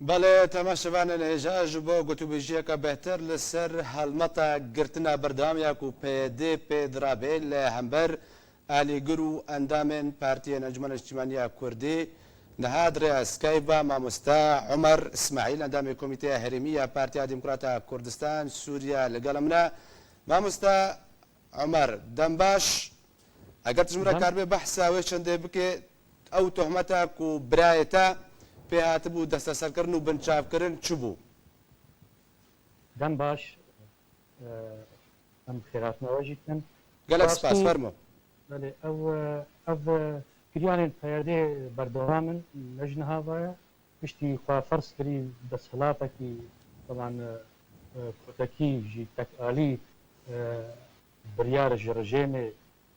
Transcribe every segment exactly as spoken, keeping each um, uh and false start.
Belê, temaşevanên hêja, ji bo gotûbêjiyeke bêhtir li ser helmeta girtina berdewam ya ku P Y D pê dirabê li hember alîgir û endamên Partiyên Encûmena Niştimanî ya Kurdî, niha di rêya Skype ve mamoste Omer Îsmaîl, endamê Komîteya Herêmî ya Partiya Demokrata Kurdistan Sûriye, li gel min e. Mamoste Omer, dem baş. Eger tu ji min re Dem. karibê behsa wê çendê bike, ew tohmeta ku birayê te pê hatibû desteserkirin û binçavkirin çi bû? Dem baş. Em xêrhatina we jî dikin. Gelek spas, Rastî, fermo. Belê, ev, ev, kiryanên P Y D berdewam in, ne ji niha ve ye. Piştî xwe ferz kirî desthelatekî, teban, e, e, kotekî jî tekalî, e, biryar ji rejêmê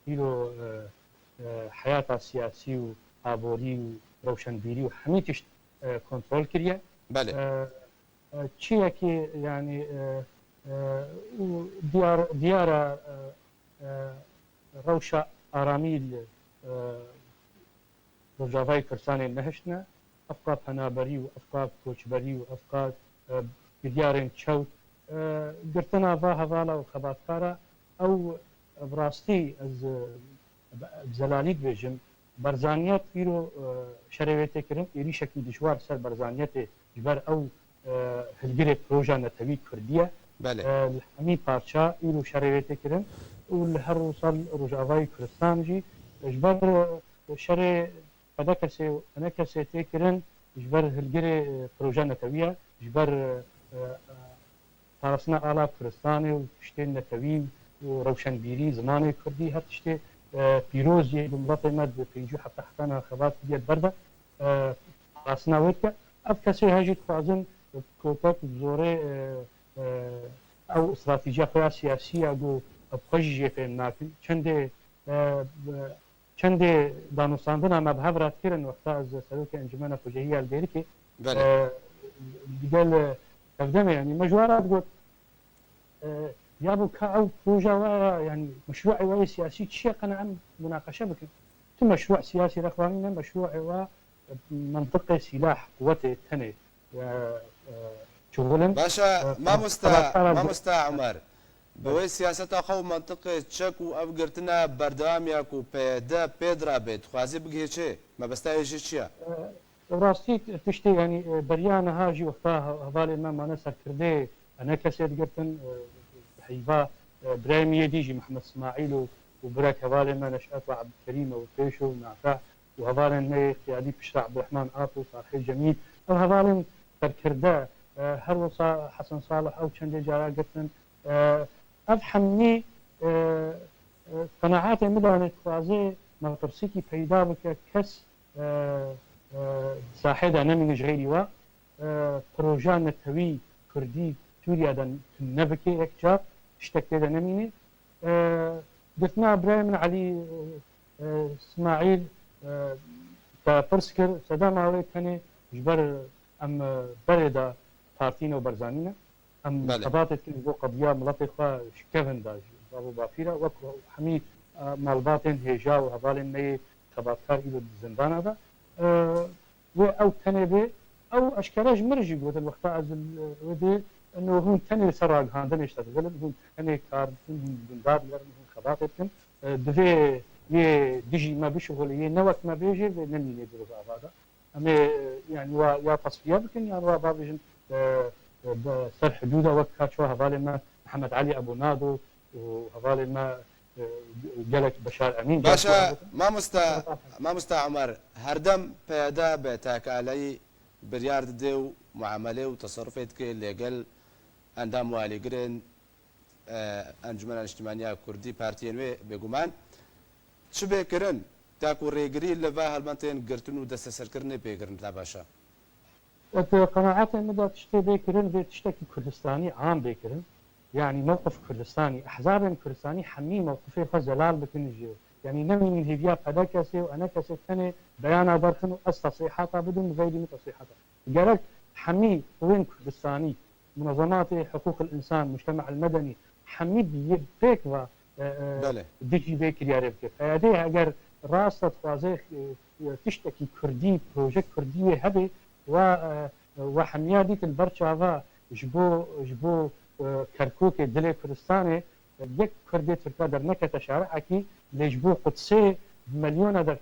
îro, e, e, heyata siyasî û aborî û rewşenbîrî û hemî tişt, e, kontrol kiriye. Belê. E, e, çiyekî, yanî, e, e, û diyar, diyar e, e, rewşa aramî li, e, Rojavayê Kurdistanê nehiştine, evqa penaberî û evqa koçberî û evqa, e, biryarên çewt, e, girtina va hevala û xebatkara ew, e, bi rastî ez, e, bi, bi zelalî dibêjim, Barzaniyet îro, e, şerê wê tê kirin, êrîşekî dijwar ser Barzaniyetê ji ber ew, e, hilgirê proja netewî Kurdî ye. Belê. E, li hemî parça îro şerê wê tê kirin û li her wisa li Rojavayê Kurdistan jî ji ber, e, şerê P D K S û E N K S tê kirin, ji ber hilgirê, e, proja netewî ye, ji ber, e, e, parastina ala Kurdistanê û tiştên netewî û rewşenbîrî, zimanê kurdî, her tiştê, e, pîroz yê bi miletê me di pêncî û heft heta niha xebat kiriye di ber de, e, parastina wê dike. Ev kesê he jî dixwazin kotek bi zorê, e, e, ew stratejiya xwe ya siyasî ya ku ev xwe jî jê fêm nakin. Çendê, e, bi Çendê danûstandina me bi hev re dikirin, wexta ez serokê Encûmena Xwecihî ya li Dêrikê, Belê. e, digel, e, hevdemê, yanî me ji wan re digot, e, ya bo ka ew proja we ya, yanî meşrûê we yê siyasî çi ye, qe ne em munaqeşe bikin. Tu meşrû siyasî re xwe nîne, meşrûê we, e, mentiqê sîlah, quwetê tenê, e, e, çixulin. Baş e, E, mamosta, xebatara mamosta Omer, bi wê siyaseta xwe û mentiqê çek û ev girtina berdewam ya ku P Y D pê dirabê, dixwazî bigihê çi? Mebesta wê jî çi ye? E, rastî tiştê, yanî, e, beriya niha jî wexta he-, hevalên me mane serkirdê E N K S digirtin, e, heyva, e, birayê min yê dî jî Mehmed Smaîl û, û birek hevalên me Neşet û Ebdulkerîm û Pêşo û Nafeh û hevalên me yê qiyadî piştre Ebdurehman Ap û Salihê Cemîl. Ev hevalên serkirde, e, her wisa Hesen Salih ew çendê cara girtin. E, ev hemî, e, e, qenaetê min de ne dixwaze metirsîkî peyda bike, kes, e, e, di sahê de nemîne ji xeyrî we. E, proja netewî kurdî Sûriye de tune bike yek car, tiştek tê de nemîne. E, girtina birayê min Elî, e, Smaîl, e, te pirs kir, sedema wê tenê ji ber em, e, berê de partî ne û Barzanî ne. Em Belê. xebatê dikin ji bo qediya miletê xwe ji kevin de, ji bav û bapî re, wek hemî, e, malbatên hêja û hevalên me yê xebatkar îro di zindana de. E, wê ew tenê bê, ew eşkere ji min re jî gotin, wexta ez li wê dê, ino hûn tenê li ser ragihandinê ji te divelin, hûn tenê kar dikin, hûn gunda digerin, hûn xebatê dikin. E, divê yê dijî me bişixulê, yê ne wek me bê jî vê nemînê di Rojava de. Em ê, yanî, wa ya tasfiye bikin, yan wa bavêjin, e, e, bi ser hidûda wek ka çawa hevalên me Mihemed Elî Ebû Nado û hevalên me, e, gelek Beşar Emîn, Baş gelek e, wa mamosta, mamosta Omer, herdem P Y D bi tekaleyî biryar dide û muamelê û teserufê dike lê gel endam û alîgirên, e, Encûmena Niştimanî ya Kurdî, partiyên wê, bêguman çi bê kirin, ta ku rêgirî li va helbentên girtin û desteserkirinê bê kirin, ta baş e? Ez qenaetê min de tiştê bê kirin, bê tiştekî Kurdistanî am bê kirin. Yanî mewqif Kurdistanî, ehzabên Kurdistanî hemî mewqifê xwe zelal bikin ji, yanî nemînin hêviya P D K S û E N K S tenê beyana derxin û ez tesrîhata bidim, bi xeyrî min tesrîhata. Gerek hemî qwên Kurdistanî, munezematê hiqûqil însan, mujtema el medenî, hemî bi yê pêk ve, e, e, Belê. dijî vê kiryarê bike. P Y D eger rast e dixwaze, e, e, tiştekî kurdî, proje kurdî wê hebe, wa, e, we hemiya dît li ber çava ji bo, ji bo, e, Kerkûkê, dilê Kurdistanê, e, yek Kurdê Tirka dernekete şareekî, lê ji bo Qudsê bi milyona der